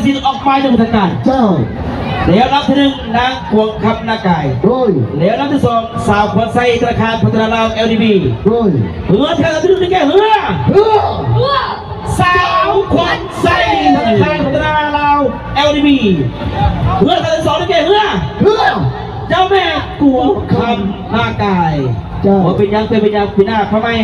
ນສິນອອກມາຢ່າງເປັນທາງການ. ເຈົ້າ. ແລ້ວລຳທີໜຶ່ງ ນາງກວງຄຳ ນາກາຍ. ໂດຍ. ແລ້ວລຳທີສອງ ສາວຂວັນໄຊ ທະນາຄານພັດທະນາລາວ ແອລດີບີ. ໂດຍ. ເຮືອນທາງທີໜຶ່ງໄດ້ແກ່ເຮືອ ເຮືອ ສາວຂວັນໄຊ ທະນາຄານພັດທະນາລາວ ແອລດີບີ. ເຮືອນທາງທີສອງໄດ້ແກ່ເຮືອ ເຮືອ ເຈົ້າແມ່ກວງຄຳ ນາກາຍ. ເຈົ້າ. ບໍ່ເປັນຫຍັງ ເປັນຫຍັງ ປີໜ້າມາໃໝ່.